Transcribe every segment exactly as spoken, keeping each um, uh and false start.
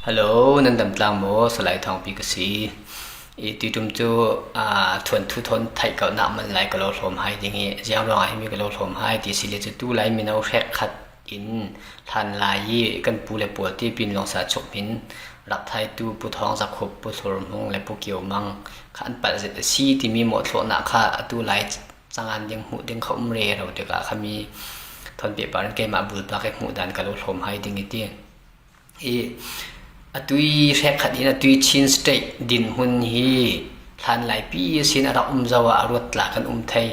Hello, nan dam tlang maw? Salai Thawngpi ka si. I tuitum cu, aa, thuanthu thawn theih kalnak man lai ka lo hlawm hai ding i, ziang ruangah himi ka lo hlawm hai ti si le cu, tu lai mino hrekkhat in hlan lai i kan pu le pawl tipin Lawngsa chuk hmin rak thaitu Pu Thawng Zakhup, Pu Thur Hmung le Pu Kio Mang kha an palh zet a si timi mawhthlawhnak kha atu lai cangan ding hmuh ding kha um rero tikah kha mi thawn pehpar in keimah bulpak i hmuh dan ka lo hlawm hai ding i ti. I, atui hrekkhat in atui Chin State dinhmun hi hlan laipi sin a rak um zo ah a ruat tla kan um thei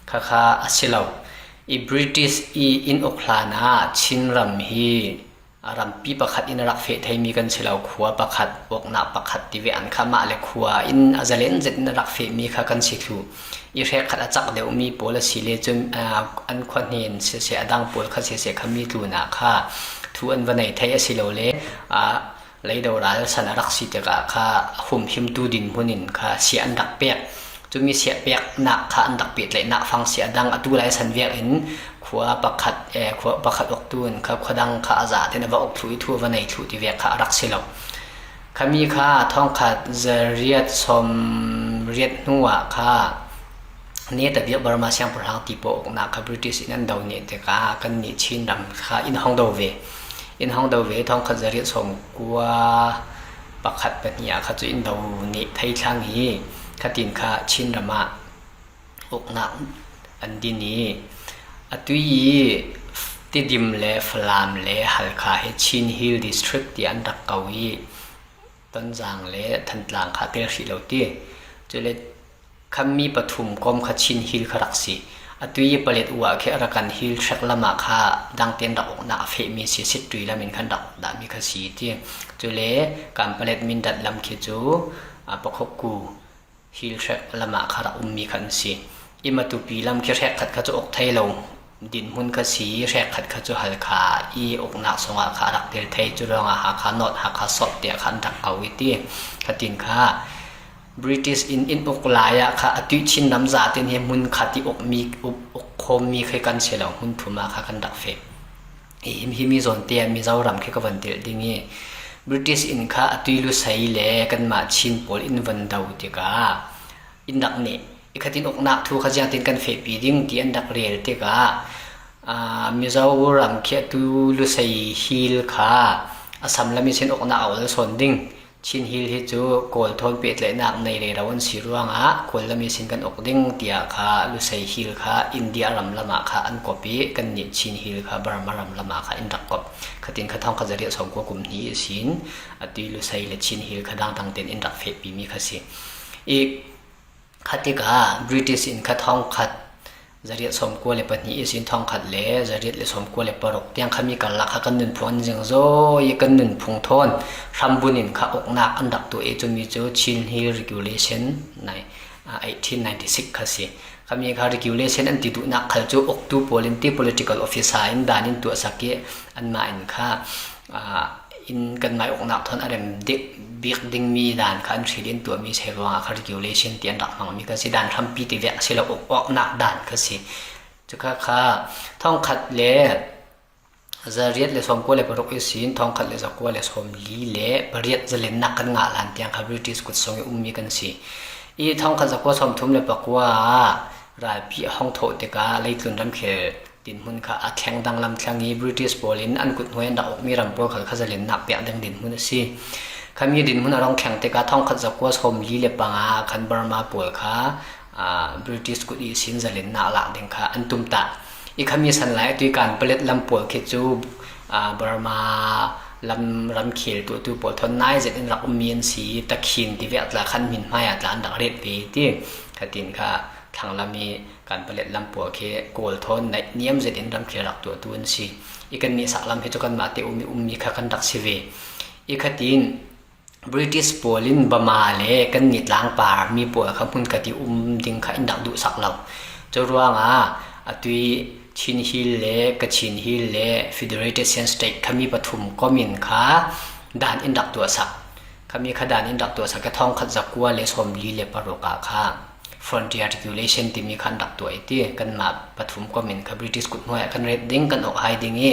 kha kha a si lo. I British i in uk hlan ah Chin ram hi a rampi pakhat in a rak feh theimi kan si lo, khua pakhat, awknak pakhat ti ve an kha mah le khua in a zalen zet in a rak fehmi kha kan si thluh. I hrekkhat a cak deuhmi pawl a si le cun, aa, an khua hnen sese a dang pawl kha sese kha mi tlunah kha thu an va nei thei a si lo le, aa, leido ral san a rak si tikah kha a humhimtu dinhmun in kha siah an rak pek. Cumi siah peknak kha an rak pehtlaihnak fang siah dang atu lai san vek in khua pakhat, eh, khua pakhat uktu in kha khua dang kha a zah tein a va uk thluh i thu a va nei thluh ti vek kha a rak si lo. Khami kha thawngkhat zariat sawm riat hnu ah kha neta biak Burma siangpahrang ti pawl uknak kha British in an do nih tikah kan nih Chin ram kha in hong do ve. In hong do ve, thawngkhat zariat sawm kua pakhat pahnih ah kha cu in do nih thei thlang i khatin kha Chin ram ah uknak an din i, atui i Tidim le Falam le Halkha hi Chin Hill District ti an rak ko i, Tonzang le Thantlang kha tel hrih lo ti. Cule khammi pathum kawm kha Chin Hill kha rak si. Atui i Paletwa khi Arakan Hill hrek lamah kha dangte an rak uknak a fehmi si, Sittui lam in khan rak dahmi kha si ti. Cule Kanpalet Mindat lam khi cu, a, Pakhokku Hill hrek lamah kha rak ummi kha an si. I Matupi lam khi hrekkhat kha cu uk thei lo dinhmun kha si, hrekkhat kha cu Halkha i uknak sungah kha a rak tel thei. Cu ruangah Hakha North, Hakha South tiah kha an rak ko i ti. Khatin kha British in in uk lai ah kha atui Chin ram zaten hi hmun khat i ukmi, uk, uk khawmmi khi kan si lo, hmun thum ah kha kan rak feh. I him, himi zawn te ah Mizoram khi ka van telh ding i, British in kha atui Lusei le kanmah Chin pawl in van do tikah in rak nih. I khatin uknak thu kha ziangtin kan fehpi ding ti an rak rel tikah, aa, Mizoram khi atu Lusei Hill kha Assam lam i sin uknak a ol sawn ding. Chin Hill hi cu Kawl thawn pehtlaihnak nei rero an si ruangah Kawl lam i sin kan uk ding tiah kha Lusei Hill kha India ram lamah kha an kop i kannih Chin Hill kha Burma ram lamah kha in rak kop. Khatin kha thawngkhat zariat sawmkua kum hnih i sin atui Lusei le Chin Hill kha dangdang tein in rak fehpimi kha si. I kha tikah British in kha thawngkhat zariat sawmkua le pahnih ihsin thawngkhat le zariat le sawmkua le paruk tiang kha mi karlak kha kan nunphung an zing zaw i kan nunphung thawn hrambun in kha uknak an rak tuah i cumi cu Chin Hill Regulation nai, ah, eighteen ninety-six kha si. Khami kha regulation an ti duhnak khal cu uktu pawl in ti political officer in dan in tuahsak i anmah in kha, ah, in kan mai uknak thawn a rem dik bik dingmi dan kha an hril in tuahmi si ruangah kha regulation ti an rak hmangmi kha si. Dan hrampi ti vek a si lo, uk awknak dan kha si. Cu kha kha thawngkhat le zariat le sawmkua le paruk ihsin thawngkhat le zakua le sawmli le pariat zalennak kan ngah lan tiang kha British kut sung i ummi kan si. I thawngkhat zakua sawmthum le pakua ah ralpi a hong thawh tikah leitlun ramkhel dinhmun kha a thleng danglam thlang i British pawl in an kut hnuai an rak ukmi ram pawl khal kha zalennak piak ding dinhmun a si. Khami dinhmun a rung thleng tikah thawngkhat zakua sawmli le panga khan Burma pawl kha, aa, British kut ihsin zalennak lak ding kha an tumtah. I khami san lai atui Kanpalet lam pawl khi cu, aa, Burma lam ramkhel tuahtu pawl thawn nai zet in rak ummi an si. Takhin ti vek tla khan hmin hmai ah tla an rak ret ve ti. Khatin kha thlanglam i Kanpalet lam pawl khi Kawl thawn naih niam zet in ramkhel rak tuahtu an si. I kannih saklam hi cu kanmah te um i ummi kha kan rak si ve. I khatin British pawl in Burma le kannih tlangpar mi pawl kha hmun khat i um ding kha in rak duhsak lo. Cu ruangah atui Chin Hill le Kachin Hill le Federated Chin State khami pathum kom in kha dan in rak tuahsak. Khami kha dan in rak tuahsak i thawngkhat zakua le sawmli le paruk ah kha frontier regulation timi kha an rak tuah i ti, kanmah pathum kom in kha British kut hnuai ah kan ret ding, kan awk hai ding i,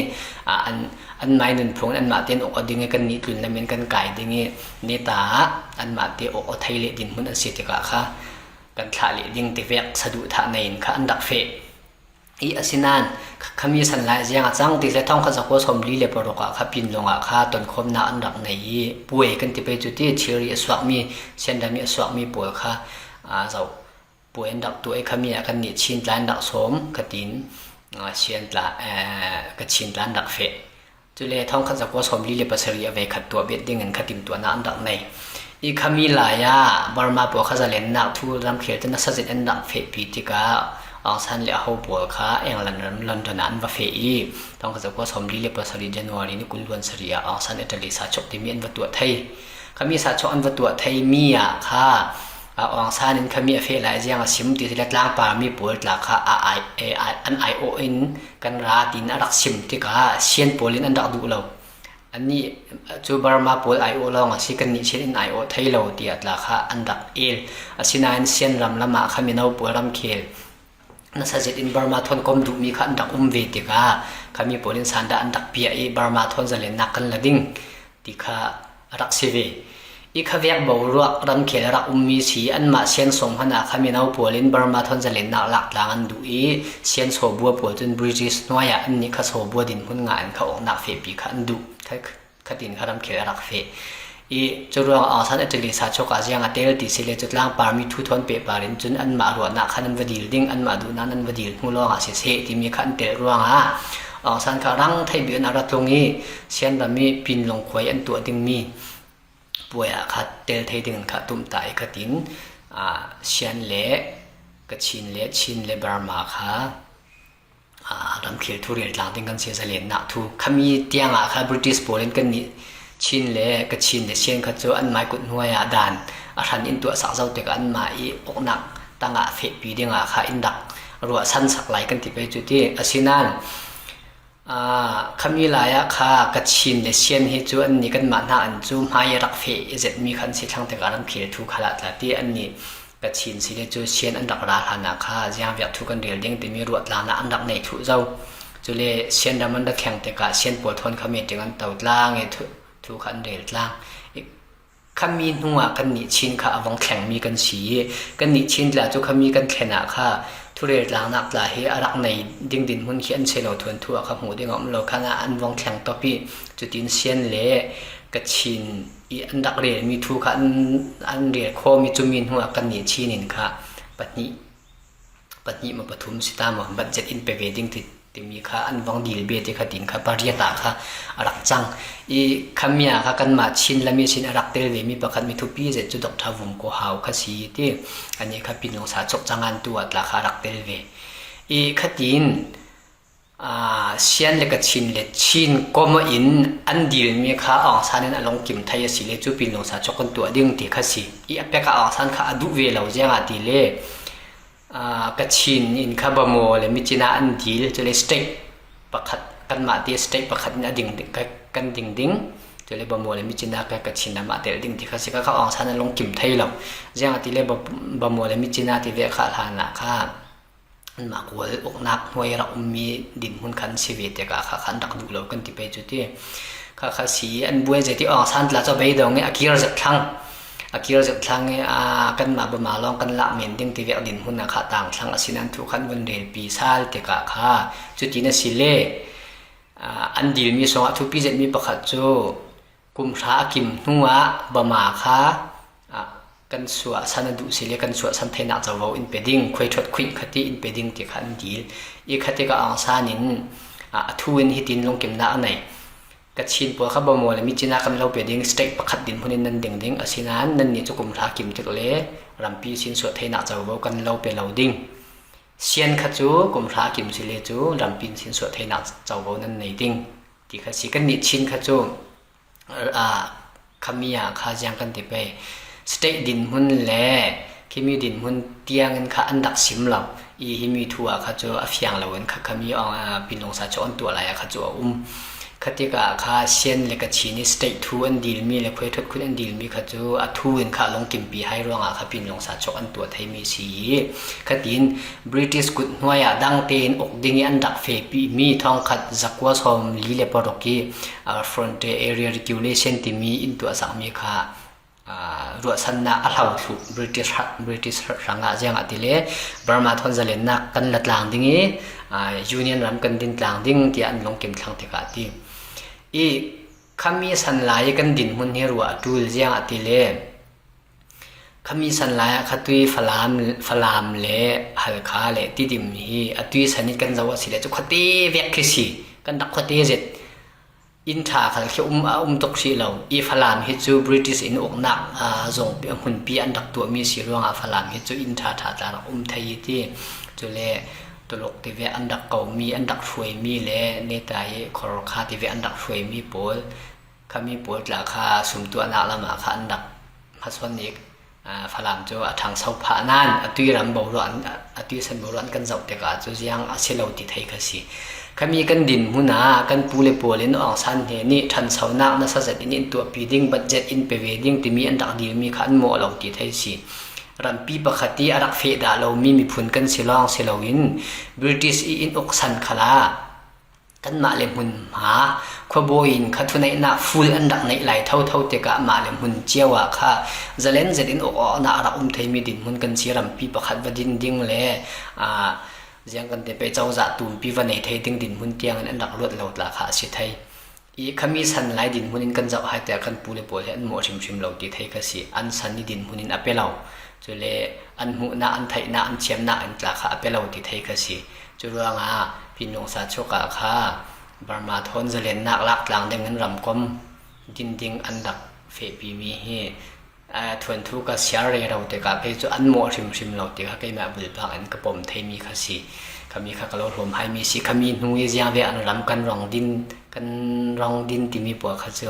aa, an, anmai nunphung in anmah te an awk ding i, kannih tlun lam in kan kai ding i, neta ah anmah te awk aw thei leh dinhmun an si tikah kha kan thlah leh ding ti vek saduhthah nei in kha an rak feh. I asinain, kha-, khami san lai ziang a cang ti le thongkhat zakua sawmli le paruk ah kha Pinlung ah kha tonkhawmnak an rak nei i, puai kan ti pei cu ti, thilri a suakmi, sianram i a suakmi pawl kha, aa, zoh puai an rak tuah i, khami ah kannih Chin tla an rak sawm, ka tin, aa, sian tla, aa, ka Chin tla an rak feh. Cule thongkhat zakua sawmli le pasarih a veikhat tuah bet dingin kha timtuahnak an rak nei. I khami lai ah Burma pawl kha zalennak thu ramkhel te nasa zet an rak fehpi tikah Aung San le a ho pawl kha England ram London ah an va feh i, thongkhat zakua sawmli le pasarih January ni kul luan sarih ah Aung San Italy sachok timi an va tuah thei. Khami sachok an va tuah thei mi ah kha, a, Aung San in khami a feh lai ziang a sim ti le tlangpar mi pawl tla kha a ai, e, a, an aiawh in kan ra tin a rak sim tikah sian pawl in an rak duh lo. Annih cu Burma pawl aiawh lawng a si, kannih sian in aiawh thei lo tiah tla kha an rak el. Asinain sian ram lam ah kha mino pawl ramkhel nasa zet in Burma thawn kom duhmi kha an rak um ve tikah khami pawl in sandah an rak piah i, Burma thawn zalennak kan la ding ti kha a rak si ve. I kha vek boruak ramkhel a rak ummi si, anmah sian sawng hmanh ah kha mino pawl in Burma thawn zalennak lak tlang an duh i, sian sawbua pawl cun British hnuai ah annih kha sawbua dinhmun ngah in kha awknak fehpi kha an duh. Kha, khatin kha ramkhel a rak feh. I curuang Aung San Italy sachok ah ziang a tel ti si le cu tlangpar mi thu thawn pehpar in cun anmah ruahnak kha nan va dil ding, anmah duhnak nan va dil hnu lawng ah siseh timi kha an telh ruangah Aung San kha rang theih bik in a ra tlung i, sianram i Pinlung khuai an tuah dingmi puai ah kha tel thei dingin kha tumtah i khatin, aa, sian le Kachin le Chin le Burma kha, aa, ramkhel thu rel tlang ding kan si zalennak thu. Khami tiang ah kha British pawl in kannih Chin le Kachin le sian kha cu anmai kut hnuai ah dan a hran in tuahsak zo tikah anmah i awknak tangah fehpi dingah kha in rak ruahsan sak lai kan ti pei cu ti. Asinain, aa, khami lai ah kha Kachin le sian hi cu annih kanmah hna an cu hmai a rak feh zetmi kha an si thlang tikah ramkhel thu kha lah tla ti. Annih Kachin si le cu sian an rak ra hlan ah kha ziangvek thu kan rel ding timi ruahtlangnak an rak nei thluh zo. Cule sian ram an rak thleng tikah sian pawl thawn kha meeting an to tlang i thu, thu kha an rel tlang. I khami hnu ah kannih Chin kha a vong thlengmi kan si i, kannih Chin tla cu khami kan thlen ah kha thurel tlangnak tla hi a rak nei ding dinhmun khi an si lo, thuanthu ah kha hmuh ding a um lo khan ah an vong thleng tawp i, cutin sian le Kachin i an rak relmi thu kha an, an rel khawm i, cumi hnu ah kannih Chin in kha pahnih, pahnih maw pathum si ta maw, budget in pe ve ding ti, timi kha an vong dil ve ti kha tin kha pariat ah kha a rak cang. I khami ah kha kanmah Chin lam i sin a rak tel ve mi pakhat mi thupi zet cu Doctor Vum Ko Hau kha si ti. Anih kha Pinlung sachok cang an tu ah tla kha a rak tel ve. I khatin, aa, sian le Kachin le Chin kom in an dil mi kha Aung San in a lungkim thei a si le cu Pinlung sachok kan tuah ding ti kha si. I a pek ah Aung San kha a duh ve lo ziang ah ti le, aa, Kachin in kha Bamo le Myitkyina an dil, cule state pakhat, kanmah ti state pakhat in a ding, ka, kan ding ding. Cule Bamo le Myitkyina kha Kachin lam ah tel ding ti kha si kha, kha Aung San a lungkim thei lo. Ziang ah ti le Ba-, Bamo le Myitkyina ti ve kha hlan ah kha anmah kual uknak hnuai rak ummi dinhmun kha an si ve tikah kha, kha an rak duh lo kan ti pei cu ti. Kha, kha si an buai zet i Aung San tla cu a beidong i a kir zet thlang. A kir zet thlang i, aa, kanmah Bama lawng kan lak men ding ti vek dinhmun ah kha tang thlang, asinain thu kha an vun relpi sal tikah kha cutin a si le, aa, an dilmi sungah thupi zetmi pakhat cu kum hra a kim hnu ah Bama kha, aa, kan suahsan a duh si le kan suahsan theinak covo in pe ding, khuaithuat khuih kha ti in pe ding ti kha an dil. I kha tikah Aung San in, aa, a thu in hitin lungkimnak a nei. Kachin pawl kha Bamo le Myitkyina kan lo pe ding, state pakhat dinhmun in nan ding ding, asinain nannih cu kum hra kim tik le rampi sinsuah theinak covo kan lo pe lo ding. Sian kha cu kum hra kim si le cu rampi in sinsuah theinak covo nan nei ding ti kha si. Kannih Chin kha cu, aa, khami ah kha ziang kan ti pei. State dinhmun le khimi dinhmun tiang in kha an rak sim lo. I himi thu ah kha cu a fiang lo in kha khami, aa, Pinlung sachok an tuah lai ah kha cu a um. Khatikah kha Sian le Kachin i state thu an dilmi le khuaithot khun an dilmi kha cu a thu in kha a lungkimpi hai ruangah kha Pinlung sa chuak an tuah theimi si i khatin British kut hnuai ah dang tein uk ding i an rak fehpimi thongkhat zakua sawmli le paruk i, aa, frontier area regulation timi in tuahsakmi kha aa, ruahsannak a hlo thluh British, British hrangah ziangahtile Burma thawn zalennak kan la tlang ding i, aa, Union ram kan din tlang ding tiah an lungkim thlang tikah a ti. I khami san lai i kan dinhmun hi ruah a ṭul ziangahtile khami san lai ah kha tui Falam, Falam le Halkha le Tidim hi a tui san i kan zoh a si le cu khuate vek khi si, kan rak khuate zet. Inn ṭha khal khi um, a um tuk hrih lo. I Falam hi cu British in uknak, aa, zong hmunpi an rak tuahmi si ruangah Falam hi cu inn ṭha ṭha tla rak um thei i ti. Cule Tuluk tivek an rak komi, an rak hruaimi le Netai, Khorkha tivek an rak hruaimi pawl, khami pawl tla kha sumtuahnak lamah kha an rak hmasuan i, aa, Falam cu a ṭhangso phah nain a tui ram boruah an, a tui san boruah an kan zoh tikah cu ziang a si lo ti thei kha si. Khami kan dinhmun ah kan pu le pawl in Aung San hne nih ṭhansonak nasa zet in in tuahpi ding, budget in pe ve ding timi an rak dilmi kha an mawh lo ti thei si. Rampi pakhat i a rak feh dah lomi miphun kan si lawng si loin British i in uksan khalah kanmah le hmun hma khuabawi in kha thuneihnak full an rak neih lai thotho tikah mah le hmun cio ah kha zalen zet in uk awknak a rak um theimi dinhmun kan si. Rampi pakhat va din ding le, aa, ziang kan ti pei cozah tumpi va nei thei ding dinhmun tiangin an rak luat lo tla kha a si thei. I khami san lai dinhmun in kan zoh hai tiah kan pu le pawl he an mawh hrimhrim lo ti thei kha si. An san i dinhmun in a pe lo. Cule an hmuhnak, an theihnak, an thiamnak in tla kha a pe lo ti thei kha si. Cu ruangah Pinlung sa chuak ah kha Burma thawn zalennak lak tlang dingin ramkomh din ding an rak fehpimi hi, aa, thuanthu ka siar rero tikah kei cu an mawh hrimhrim lo ti kha keimah bulpak in ka pom theimi kha si. Khami kha ka lo hlawm haimi si. Khami hnu i ziang ve an ram kan rong din, kan rong din timi pawl kha cu,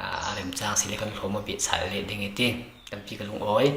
aa, a remcang si le kan hlawm a bit sal leh ding i ti. Tampi ka lungawi.